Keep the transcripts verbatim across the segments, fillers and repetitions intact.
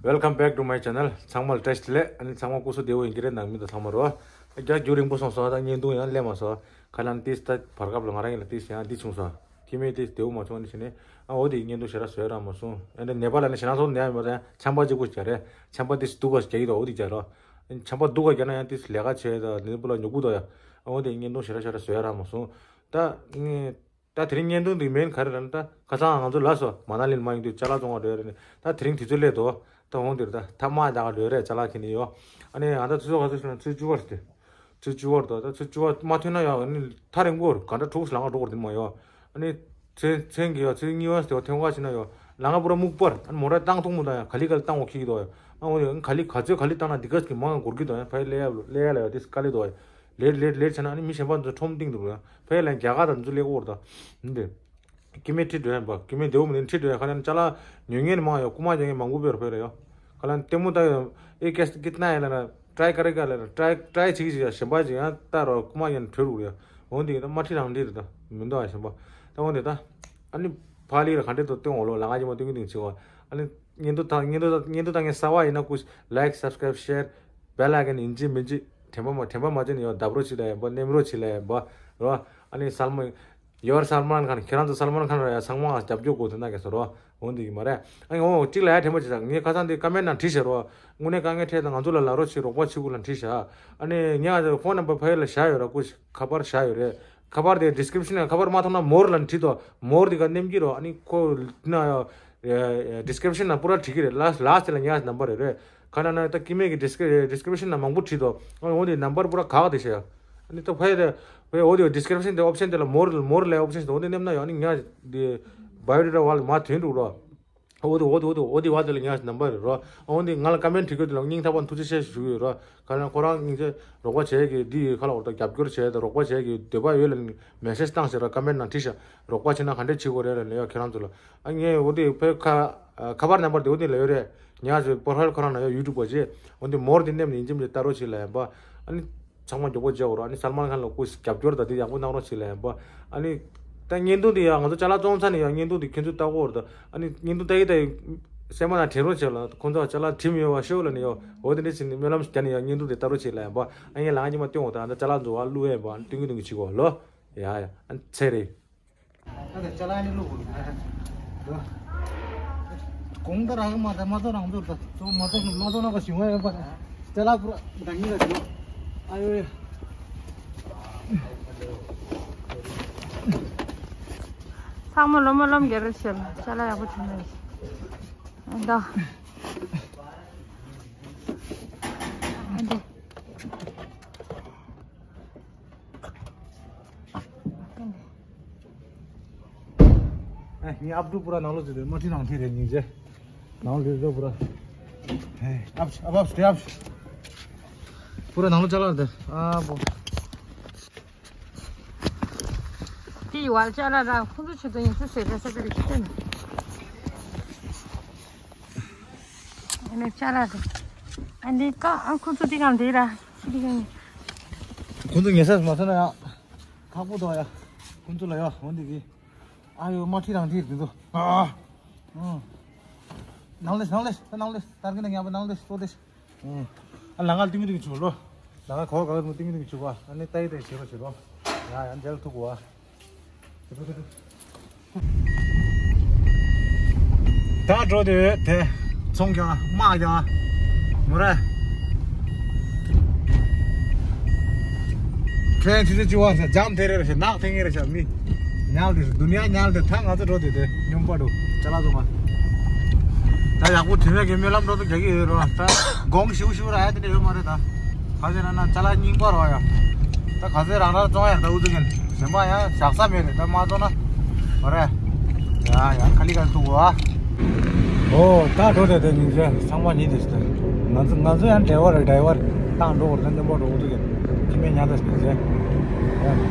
Welcome back to my channel. ཚང་མ་ལ་བཀྲ་ཤིས་བདེ་ལེགས། ཨ་ནི་ཚང་མ་སྐུ་གཟུགས་བདེ་པོ་ཡིན་གྱི་རེད། ནང་མི་དང་ཚང་མ་རོ། རྒྱ་རྒྱུ་རིང་པོ་སོང་སོང་། ད་བརྙན་ཐུང་ཡང་སླེབས་མ་སོང་། ཁ་ལན་ཏིས་ད་བར་སྐབས་ལ་ང་རང་ཡིན་ལ་ཏིས་ཡང་འདི་བྱུང་སོང་། ཁྱི་མེད་ཏིས་བདེ་པོ་མ་བྱུང་ནི་བྱས་ནས། ཨ་འོ་དེ་བརྙན་ཐུང་ཞེ་དྲག་བཟོས་རག་མ་སོང་། ཨ་ནི་ནེ་པ་ལ་ནི་ཞེ་དྲག་སོང་ནས་ཡང་མ་ད་ཡང་ཆམ་པ་གཅིག་པོ་རྒྱག་རེད། ཆམ་པ་ཏིས་སྡུག་ག་རྒྱག་གི་འདུག་འོ་དེ་རྒྱག་རོགས། ཆམ་པ་སྡུག་ག་རྒྱག་ན་ཡང་ཏིས་ལས་ཀ་བྱས་ད་ལི་པུ་ལ་ཉོ་གུ་དོ་ཡ། ཨ་འོ་དེ་བརྙན་ཐུང་ཞེ་དྲག་ཞེ་དྲག་བཟོས་རག་མ་སོང་། ད་ངས། ད་དེ་རིང་བརྙན་ཐུང་འདི་མིན་ག་རེ་རེད་ན། ད་ཁ་སང་ང་ཚོ་ལ་སོ་མ་ན་ལི་ལ་མ་ཡོང་དུས་ཅ་ལག་བཙོང་བ་འགྲོ་ཡ་རེད་ནས། ད་དེ་རིང་དུས་ཚོད་སླེབས་འདུག་ད་འོང་དེར་ད་ཐ་མག་རྒྱག་ག་འགྲོ་ཡ་རེད། ཅ་ལག་ཁྱེར་ནས་ཡོ། ཨ་ནི་ང་ད་ཚོད་ག་ཚོད་ཤོད་ན་ཚོད་བཅུ་བར་དུ། ཚོད་བཅུ་བར་དུ་ད་ཚོད་བཅུ་བ་མ་ཐོན་ན་ཡོ། ཨ་ནི་ཐག་རིང་པོར་ག་འདྲ་དྲུག་ལ་ང་འགྲོ་དགོས་རེད་མ་ཡོ། ཨ་ནི་ཚེ་ཚེ་གི་ཡོ་ཚེ་གཉིས་བ་སྟེ་ཐོན་ག་ཕྱིན་ན་ཡོ། ལ་ང་པུ་ར་སྨུག་པར་ཨ་ནི་མོ་ར་བཏང་ཐུང་མོ་ད་ཡ་ག་ལི་ག་ལི་བཏང་འོ་ཁྱི་གི་དོ་ཡ། ཨ་འོ་ཡ་ག་ལི་ག་ཚོད་ག་ལི་བཏང་ན་འདི་ག་ཟིག་གི་མང་ང་འགོར་གི་དོ་ཡ། ཕ་ཡི་ལེ་ཡ་ལེ་ཡ་ལ་ཡོ་དེ་ག་ལི་དོ་ཡ། ལེར་ལེར་ལེར་བྱས་ན་ཨ་ནི་མི་གཞན་པ་ཚོ་ཁྲོམ་སྟེང་དུ་རུ་ཡང་ཕ་ཡ་ལན་རྒྱ་གར་དང་ཚོ་ལེགས་འོར་དང་འདི། ཀི་མེ་ཁྲི་འགྲོ་ཡང་པ་ཀི་མེ་དེའུ་མི་ནི་ཁྲི་འགྲོ་ཡང་ཁ་ནན་ཅ་ལག་ཉོ་ཉན་མང་ཡོད། རྐུ་མ་རྒྱག་མཁན་མང་པོ་བེར་ཕེར་ཡོ། ཁ་ལན་ལྟད་མོ་ལྟ་ཡོད། ཨེ་ཀེ་སི་ཀི་ཏི་ན་ཡ་ལ་ན་ཏྲའི་ཀ་རེ་ཀ་ལ་ན་ཏྲའི་ཏྲའི་བྱེད་ཀྱི་ཞིག་ཡ་གཞན་པ་ཅིག་ཡང་ལྟ་རོགས་རྐུ་མ་ཡན་བྲོས་རུག་ཡ། འོན་ཏེ་ཡིན་ན་མ་ཁྲི་རང་འདི་རེད་ད་མི་འདུག་ཨ་གཞན་པ། ད་འོན་ཏེ་ད་ཨ་ནི་ཕ་ལི་ར་ག་འདྲེ་དོ་སྟོན་འོ་ལོ་ལ་ང་ཅི་མ་སྟོན་གི་སྟོན་ཆེ་བ། ཨ་ནི་བརྙན་ཐུང་ད་བརྙན་ཐུང་ད་བརྙན་ཐུང་ད་ངས་གསར་བ་ཡིན་ན་ཀུ་ལའིཀ་སབ་སི་ཀ་རེབ་ཤེར་བེལ་ཨའི་ཀོན་ཡིན་གཅིག་མིན་གཅིག་དྲན་པ་མ་དྲན་པ་མ་བརྗེད་ནས་ཡོ་བརྡབ་རོགས་བྱེད་ལ་ཡིན་པ་ནེམ་རོགས་བྱེད་ལ་ཡིན་པ་རོ། ཨ་ནི་སལ་མ་ཡོར་སལ་མན་ཁན། ཁྱེད་རང་ཚོ་སལ་མན་ཁན་ར་ཡ་ཚང་མ་རྒྱབ་སྐྱོར་དགོས་དོན་ན་གལ་སོ་རོ། འོ་འདི་གི་མ་རེད། ཨ་ནི་འོ་གཅིག་ལ་ཡ་དྲན་པ་བྱེད་ས་ངས་ཁ་སང་འདི་ཀ་མེན་ནང་བྲིས་བཞག་རོ། དངོས་གནས་དཀའ་ངལ་འཕྲད་ན་ང་ཚོ་ལ་ལབ་རོགས་བྱེད། རོགས་པ་བྱེད་དགོས་ལ་བྲིས་བཞག་ཨ་ནི་ངས་ཕོན་ནམ་བར་ཕ་ཡུལ་ལ་བཞག་ཡོད་ར། ཀུ་ཤི་ཁ་པར་བཞག་ཡོད་རེད། ཁ་པར་དེ་ཌི་སི་ཀི་རིབ་ཤན་ཁ་པར་མ་མཐོང་ན་མོར་ལ་བྲིས་དོ། མོར་དེ་ག་ནེམ་གྱི་རོ། ཨ་ནི་ཁོ་ན་ཡ་ཌི་སི་ཀི་རིབ་ཤན་ན་པུ་ར་བྲིས་ཀྱི་རེད། ལ་ལ་སི་ལ་ངས་ནམ་བར་རེད་རེད། ཁ་ན་ན་ད་ཀི་མེ་གི་ཌི་སི་ཀི་ཌི་སི་ཀི་རིབ་ཤན་ན་མང་པོ་བྲིས་དོ། ཨ་འོ་དེ་ནམ་བར་པུ་ར་གག་དེ་ཤ་ཡ། ཨ་ནི་ད་ཕ་ཡ་དེ་ཕ་ཡ་འོ་དེ་ཌི་སི་ཀི་རིབ་ཤན་དེ་ཨོབ་ཤན་དེ་ལ་མོར་མོར་ལ་ཨོབ་ཤན་དེ་འོ་དེ་ནེམ་ན་ཡ་ཨ་ནི་ངས་དེ་བ་ཡོ་ཌེ་ཊ་བ་ལ་མ་ཐོན་འགྲོ་རོ། འོ་དེ་འོ་དེ་འོ་དེ་འོ་དེ་བ་དེ་ལ་ངས་ནམ་བར་རེད་རོ། འོ་དེ་ང་ལ་ཀ་མེན་བྲིས་ཀྱོ་དེ་ལ་སྙིང་ཐག་པ་ཐུགས་རྗེ་ཆེ་ཞུ་གི་ཡོད་རོ། ག་ལ་ཁོ་རང་སྙིང་རྗེ་རོགས་པ་བྱས་ཀྱི་འདི་ཡི་ཁ་ལ་འོར་ད་རྒྱབ་སྐྱོར་བྱས་ད་རོགས་པ་བྱས་ཀྱི་འདོད་པ་ཡོད་ལ་མེ་སེ་ཇི་བཏང་ཟེར་ར་ཀ་མེན་ནང་བྲིས་ཤག་རོགས་པ་བྱེད་ན་ག་འདྲས་བྱེད་དགོས་རེད་ལ་ལ་ཡ་ཁྱེད་རང་ཚོ་ལ། ཨ་ངས་འོ་དེ་ཕའི་ཁ་ཁ་པར་ནམ་བར་དེ་འོ་དེ་ལ་ཡོད་རེད། ཉ་ཟེར་པོ་ཧལ་ཁོ་རང་ན་ཡོད་ཡུ་ཊུབ་པ་རྗེས་འོ་དེ་མོར་དེ་ནེམ་ནས་ཡིན་གཅིག་མིན་གཅིག་ལྟ་རོགས་བྱེད་ལ་ཡིན་པ། ཨ་ནི་ཚང་མ་མགྱོགས་པོ་བརྗེ་འོ་ར། ཨ་ནི་སལ་མན་ཁན་ལ་ཀུ་ཤི་རྒྱབ་སྐྱོར་ད་དེ་ཡག་པོ་གནང་རོགས་བྱེད་ལ་ཡིན་པ། ཨ་ནི་ད་བརྙན་ཐུང་དེ་ཡ་ང་ཚོ་ཅ་ལག་བཙོང་ཚར་ནས་ཡ་བརྙན་ཐུང་དེ་ཁྱེད་ཚོས་ལྟ་གོ་ར། ད་ཨ་ནི་བརྙན་ཐུང་ལྟ་གི་ལྟ་གི་སེམས་པ་ན་དྲན་རོགས་བྱེད་ལ། ཁོང་ཚོ་ཅ་ལག་བྲིས་མི་ཡོད་པ་ཤོད་ལ་ནི་ཡོ། འོ་དེ་འདྲས་བྱས་ནས་སྨོན་ལམ་ཞིག་བརྒྱབ་ནས་ཡ་བརྙན་ཐུང་དེ་ལྟ་རོགས་བྱེད་ལ་ཡིན་པ། ཨ་ངས་ལ་ང་ཉི་མ་སྟོན་འོ་ད་ཨ་ད་ཅ་ལག་འཛོ་བ་བླུག་ཡ་ཡིན་པ། ཨ་ནི་སྟོན་གི་སྟོན་གི་བྱེད་གོ་ལོ། ཡ་ཡ་ཨ་ནི་ཚེ་རེད། ད་ཅ་ལག་ནི་ལོ་གོང་ད་རང་མ་ད་མ་ཚོ་རང་ཚོ་ད་ཚོ་མ་ཚོ་མ་ཚོ་ན་ག་ཞིང་བ་ཡོད་པ། ཅ་ལག་པུ་ར་ད་ཉི་ལ་ཅི་ལོ། ཨ་ཡོ་ཡ། ཚང་མ་ལོ་མ་ལོམ་རྒྱ་རུ་ཤེལ་ཅ་ལག་ཡག་པོ་བྱུང་ནས་ད། ཨ་འདི། ཨེ་ངའི་ཨབ་ཏུ་པུ་ར་ནང་ལོ་ཟེར་དུས་མ་ཁྲི་ནང་ཁྲི་རེད་སྙིང་རྗེ། ནང་ལོ་ཟེར་དུས་པུ་ར། ཨེ་ཨབ་ཨབ་ཨབ་སྟེ་ཨབ། པུ་ར་ནང་ལོ་ཅ་ལག་དེ་ཨ་པོ། དེ་ཡི་བར་ཅ་ལག་ར་ཁོང་ཚོ་ཆེད་དུ་ཡིན་ཚུལ་ཟེར་རེད་ས་དེ་རེད་ཁྱི་ལྟ་ནི། ཨ་ནི་ཅ་ལག་དེ། ཨ་འདི་ཀ་ཨ་ཁོང་ཚོ་འདི་གང་འདི་ར་འདི་གང་། ཁོང་ཚོ་ཉེ་སར་མ་སོང་ན་ཡང་། ཁག་པོ་འདུག་ཡ། ཁོང་ཚོ་ལ་ཡ་འོ་འདི་གི། ཨ་ཡོ་མ་ཁྲི་རང་ཁྲི་འདི་ཚོ། ཨ། ཨང་། ནང་ལས་ནང་ལས་ནང་ལས་ཏར་གི་ན་ཉ་པ་ནང་ལས་ལྟོ་ལས། ཨང་། ཨ་ལ་ང་ལ་ཏིང་ཏིང་བྱུག་ལོ། ལ་ང་གོ་ག་གི་ཏིང་ཏིང་བྱུག་བ། ཨ་ནི་ཏའི་ཏའི་བྱེད་རོགས་བྱེད་རོགས། ཡ་ཡ་འཇལ་ཐུག་གོ་བ། ད་འགྲོ་དེ་དེ་ཚོང་ཀྱང་དམག་ཀྱང་མོ་ར། ཕྲན་ཆུ་ཆུ་ཅི་བ་ཟེར་འཇམ་དེ་རེ་རེ་ཞེ་ནག་ཐེངས་རེ་ཞེ་མི་ཉལ་དེ་རེ་དུ་ནི་ཉལ་དེ་ད་ང་ཚོ་འགྲོ་དེ་དེ་ཉུང་པ་འགྲོ་ཅ་ལག་ཚོ་མ། ད་ཡག་པོ་དུས་མེད་ཀྱི་སྨོན་ལམ་འགྲོ་དུ་རྒྱག་གི་ཡོད་རོ། ད་དགོང་ཞིའུ་ཞིའུ་ར་ཡ་དེ་འདྲ་ཡོད་མ་རེད་ད། ག་ཟེར་ན་ན་ཅ་ལག་རྙིང་པ་རོ་ཡ། ད་ག་ཟེར་རང་རང་བཙོང་ཡ་ད་འུ་ཚུགས་ཀྱིན་གཞན་པ་ཡང་བཞག་ས་མེད་རེད་ད་མ་བཙོང་ན། མ་རེད། ཡ་ཡ་ཁ་ལི་ཁ་ལི་ཐུག་གོ་ཨ། ཨོ་ད་འགྲོ་དེ་དེ་ཉིན་བྱས་ཚང་མ་ཉིད་དེ་ང་ཚོ་ང་ཚོ་ཡང་འབྲེལ་བ་རེད་འབྲེལ་བ་རེད་བཏང་འགྲོ་བར་ད་འདི་མོ་འགྲོ་འུ་ཚུགས་ཀྱིན་ཁྱི་མེད་ཉ་ད་ཉིན་བྱས།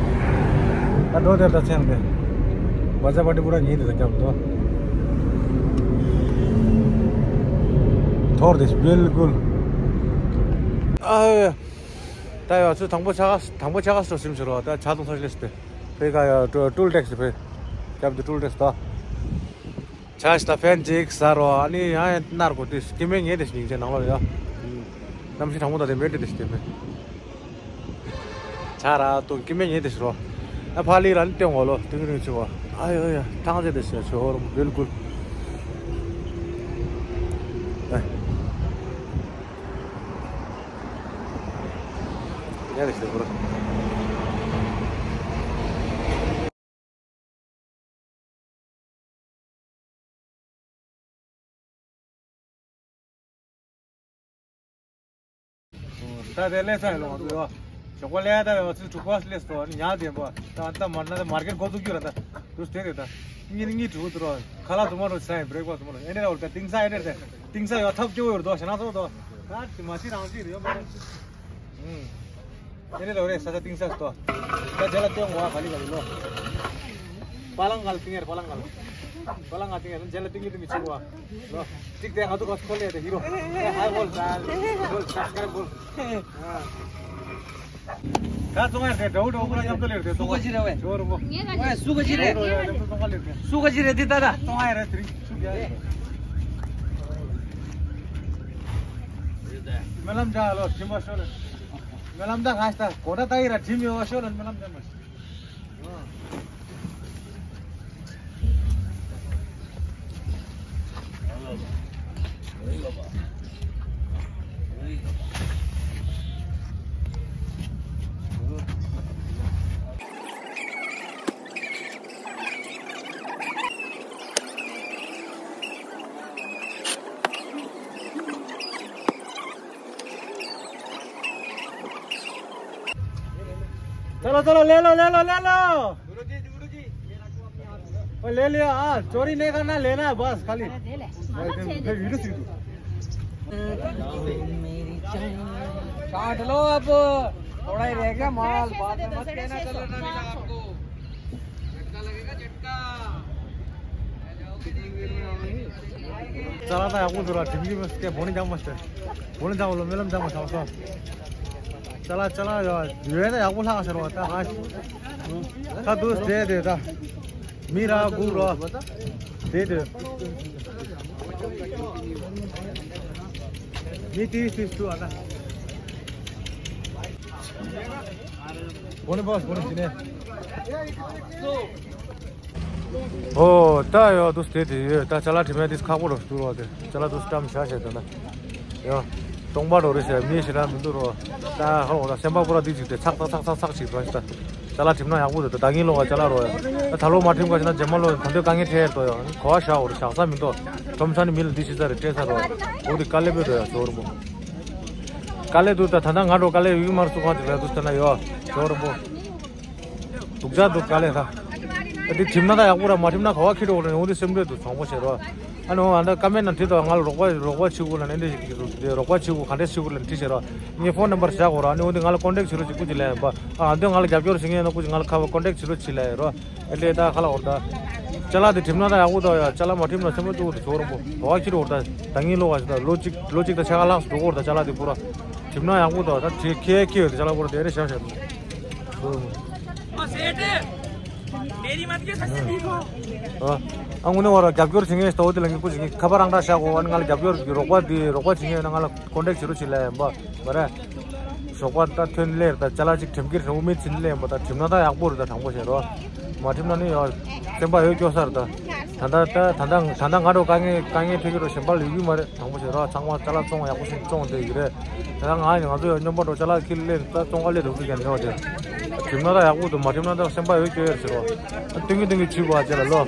ད་འགྲོ་དེ་ད་ཚེ་འདི་བ་ཚ་པ་ཏི་པུ་ར་ཉིད་དེ་ད་རྒྱབ་ཏུ་ཐོར་དེ་བིལ་ཀུལ་ཨ། ད་ཡ་ཚོ་དང་པོ་ཆ་ག་དང་པོ་ཆ་ག་སོ་སིམ་ཟེར་བ་ད་ཆ་དང་ཚ་ཤི་ལེ་སི་ཏེ་ཕེ་ཀ་ཡ་ཊུལ་ཊེག་སི་ཕེ་རྒྱབ་ཏུ་ཊུལ་ཊེག་སི་ད། ཆ་ཤི་ད་ཕན་ཅིག་ཟ་རོ། ཨ་ནི་ཡང་ཡང་ནར་གོ་དུས་སྐྱེ་དམན་ངེས་དེ་ཞིག་སྙིང་རྗེ་ནང་ལོགས་ཡོད། གནམ་གཤིས་གྲང་མོ་དང་དེ་མེད་དེ་དེ་ཞིག་དེ་མེད། ཆ་ར་དུང་སྐྱེ་དམན་ངེས་དེ་ཞིག་རོ། ཨ་ཕ་ལི་ར་ནི་སྟོན་གོ་ལོ་ཏིང་རིང་ཆུ་བ། ཨ་ཡོ་ཡ་ཐང་ཟེ་དེ་ཞིག་ཆོ་རོ་བིལ་ཀུལ། ཨ། ཡ་དེ་ཞིག་དེ་གོ་རོ། ད་དེ་ལས་ཚ་ཡི་ལོ་ང་ཚོ་ཡོ། ཞོགས་པ་ལས་ད་ཡོ་ཚུལ་དྲུག་པ་སླེབས་སོ་ནི་ཉག་དེ་པ། ད་ད་མར་ན་ད་མར་ཀེར་འགོ་ཚུགས་རྒྱུ་ར་ད། དུས་དེ་རེད་ད། གཉིད་གཉིད་དྲུག་དུ་རོ། ཁ་ལག་དུ་མ་རོ་ཚ་ཡི་བྷི་རེག་ཕ་སི་དུ་མ་རོ་ཨེ་ནེ་ར་འོར་ད་ཏིང་ས་ཨེ་ནེ་ར་ད། ཏིང་ས་ཡོ་ཐབ་སྐྱོ་ཡོར་དོ་ཞེ་ན་ཚོ་དོ། ད་དེ་མ་སི་རང་སི་རེ་ཡོ་མ་རེད། ཨུམ། ཨེ་ནེ་ལོ་རེ་ས་ས་ཏིང་ས་སྟོ། ད་རྗེས་ལ་སྟོན་གོ་ག་ལི་ག་ལི་ལོ། པ་ལང་ག་ལ་ཏིང་ཡར་པ་ལང་ག་ལ། པ་ལང་ག་ཏིང་ཡར་རྗེས་ལ་ཏིང་གི་ཏིང་གི་ཆེ་གོ་ལོ། ཅིག་དེ་ང་ཚོ་ག་ཁོ་ལེ་དེ་ཧི་རོ། ཨེ་ཧ་གོ་ལ་ད་གོ་ལ་ས་སྐར་གོ་ལ། ད་ཙོང་ཡར་དེ་འདྲ་བོ་འདྲ་བོ་ཁོ་ར་མཉམ་དུ་ལེ་དེ་སུ་ག་ཅི་རེད་བས། ཇོ་རོ་མོ། ཨེ་སུ་ག་ཅི་རེད། ཇོ་རོ་ཡ་དེ་ཙོང་ག་ལེ་དེ། སུ་ག་ཅི་རེད་དེ་ད་ད། ཙོང་ཡར་དེ་རིང་ཆུ་ཡ། སྨོན་ལམ་རྒྱག་ལོ་དྲིན་པ་ཤོར་ལ། སྨོན་ལམ་ད་ང་ཤ་ད་གོ་ད་ད་ཡི་ར་དྲིན་ཡོད་ཤོར་ལ་སྨོན་ལམ་རྒྱག་མ་ཤི། चलो चलो, ले लो, ले लो, ले लो। ओ, ले लिया। हाँ, चोरी नहीं करना, लेना है बस खाली। भाई, फिर वीडियो सीख। काट लो अब, थोड़ा ही रह गया माल, बाद में मत कहना चलो ना मिला आपको। झटका लगेगा, झटका। ཅ་ལག་ད་ཡག་པོ་འདུག་ར། དྲིམ་གྱི་མི་སྐད་བོ་ནི་འཇམ་མ་ཤེས། བོ་ནི་འཇམ་ལོ་སྨོན་ལམ་འཇམ་མ་ཤོག་སོ། ཅ་ལག་ཅ་ལག་ཡོད་ཡོད་ན་ཡག་པོ་ལྷག་ཟེར་བ་ད་ཧ། ཁ་དུས་དེ་དེ་ད། མི་ར་སྒུག་རོ། དེ་དེ། མི་དེ་དེ་སུ་ཨ་ད། བོ་ནི་བོ་བོ་ནི་ཟིན་ནས། ཨོ། ད་ཡོ་དུས་དེ་དེ་ཡོད་ད། ཅ་ལག་དྲི་མེད་དུས་ཁག་པོ་རུ་བསྡུར་བ་དེ། ཅ་ལག་དུས་སྐམ་བྱ་བྱེད་དོ་ན། ཡོ། སྟོང་པ་རོ་རེ་ཟེར་མི་ཞིག་ར་མི་འདུག་རོ། ད་ཧ་ལོ་ད་སེམས་པ་པུ་ར་དུས་ཅིག་དེ་ཚག་ཚག་ཚག་ཚག་ཚག་ཅིག་རོ་ཞིག་ད། ཅ་ལག་དྲིམ་ན་ཡག་པོ་འདུག་ད་ད་ངིན་ལོ་ག་ཅ་ལག་རོ་ཡ། ད་ད་ལོ་མ་དྲིམ་ག་ཅི་ན་རྗེས་མ་ལོ་ད་འདོད་དཀའ་ངལ་འཕྲད་དོ་ཡོ། གོ་བ་ཤ་འོ་རེ་བཞག་ས་མི་འདུག་ཁྲོམ་ས་ནི་མི་ལ་འདི་ཤི་ས་རེ་སྤྲད་ས་རོ། འོ་དེ་དཀའ་ལས་པོ་འདུག་ཡ་ཇོ་རོ་མོ། དཀའ་ལས་འདུག་ད་ད་ད་ང་འགྲོ་དཀའ་ལས་ཡོད་ཀྱི་མ་རེད་སུ་གང་ཅིག་རེད་འདུག་ད་ན་ཡོ་ཇོ་རོ་མོ། སྡུག་ཅག་འདུག་དཀའ་ལས་ད། ད་འདི་གྲིམ་ན་ད་ཡག་པོ་ར་མ་གྲིམ་ན་ག་བ་ཁྱི་འགྲོ་རེད་འོ་འདི་སེམས་ཁྲལ་འདུག་བྱུང་པོ་བྱེད་རོགས། ཨ་ནི་འོ་ཨ་ད་ཀ་མེད་ན་དྲིས་དང་ང་ལ་རོགས་པ་རོགས་པ་བྱེད་དགོས་ལ་ནན་ཏན་ཞིག་གིས་རོགས་པ་བྱེད་དགོས་ག་འདྲས་བྱེད་དགོས་ལ་དྲིས་བྱེད་རོགས། ངའི་ཕོན་ནམ་བར་བཞག་གོ་ར་ཨ་ནི་འོ་འདི་ང་ལ་ཀོན་ཊེག་བྱེད་རོགས་ཅིག་སྐུ་ཅིག་ལན་པ། ཨ་འདི་ང་ལ་རྒྱབ་སྐྱོར་བྱེད་མཁན་ཡིན་ན་སྐུ་ཅིག་ང་ལ་ཁ་བ་ཀོན་ཊེག་བྱེད་རོགས་ཅིག་ལན་རོགས། ཨེ་ལས་ད་ཁ་ལ་འོར་ད། ཅ་ལག་དེ་གྲིམ་ན་ད་ཡག་པོ་འདུག་ཡ། ཅ་ལག་མ་གྲིམ་ན་སེམས་པ་སྡུག་འདུག་ཇོ་རོ་མོ། ག་བ་ཁྱི་འགྲོ་འོར་ད། ད་ངའི་ལོ་ག་ཞིག་ད་ལོ་གཅིག་ལོ་གཅིག་ད་ཕྱེད་ཀ་ལྷག་འགྲོ་གོ་འོར་ད་ཅ་ལག་དེ་པུ་ར། གྲིམ་ན་ཡག་པོ་འདུག་ད་དེ་ཁྱེད་ཁྱེད་ཡོད་དེ་ཅ་ལག་པོ་ར་དེ་རེ་ཤ་ཤ་འདུག་ཨ་དངོས་གནས་བར་རྒྱབ་སྐྱོར་བྱེད་མཁན་ཞིག་ད་འོ་དེ་ལ་ངས་སྐུ་མཁྱེན་ཁ་པར་རང་འདྲ་བཞག་གོ་ཨ་ནི་ང་ལ་རྒྱབ་སྐྱོར་གྱི་རོགས་པ་འདི་རོགས་པ་བྱེད་མཁན་ཡོད་ན་ང་ལ་ཀོན་ཊེག་བྱེད་རོགས་བྱེད་ལ་ཡིན་པ་མ་རེད། ཞོགས་པ་ད་ཐོན་ལེར་ད་ཅ་ལག་ཅིག་གྲིམ་གྱི་རེད་འུ་མེད་ཚིན་ལེ་ཡིན་པ་ད་གྲིམ་ན་ད་ཡག་པོ་རེད་ད་དྲང་པོ་བྱེད་རོགས། མ་གྲིམ་ན་ནི་ཡང་སེམས་པ་ཡོད་སྐྱོ་ས་རེད་ད། ད་ལྟ་ད་ད་ལྟ་ད་ལྟ་ང་འགྲོ་དཀའ་ངལ་དཀའ་ངལ་འཕྲད་ཀྱི་རོ་གཞན་པ་ལ་ཡོད་ཀྱི་མ་རེད་དྲང་པོ་བྱེད་རོགས། ཚང་མ་ཅ་ལག་བཙོང་ཡག་པོ་ཞིག་བཙོང་བསྡད་ཀྱི་རེད། ད་ང་ང་ཚོ་ཡང་སྨྱོན་པ་འགྲོ་ཅ་ལག་ཁྱི་ལེན་ད་བཙོང་ག་ལེ་འགྲོ་གི་ཀྱང་ཉོ་དེ། གྲིམ་ན་ད་ཡག་པོ་འདུག་མ་གྲིམ་ན་ད་སེམས་པ་ཡོད་སྐྱོ་ཡོད་ཟེར་རོ། སྟོན་གི་སྟོན་གི་བྱུས་པ་བྱས་ལ་ལོ།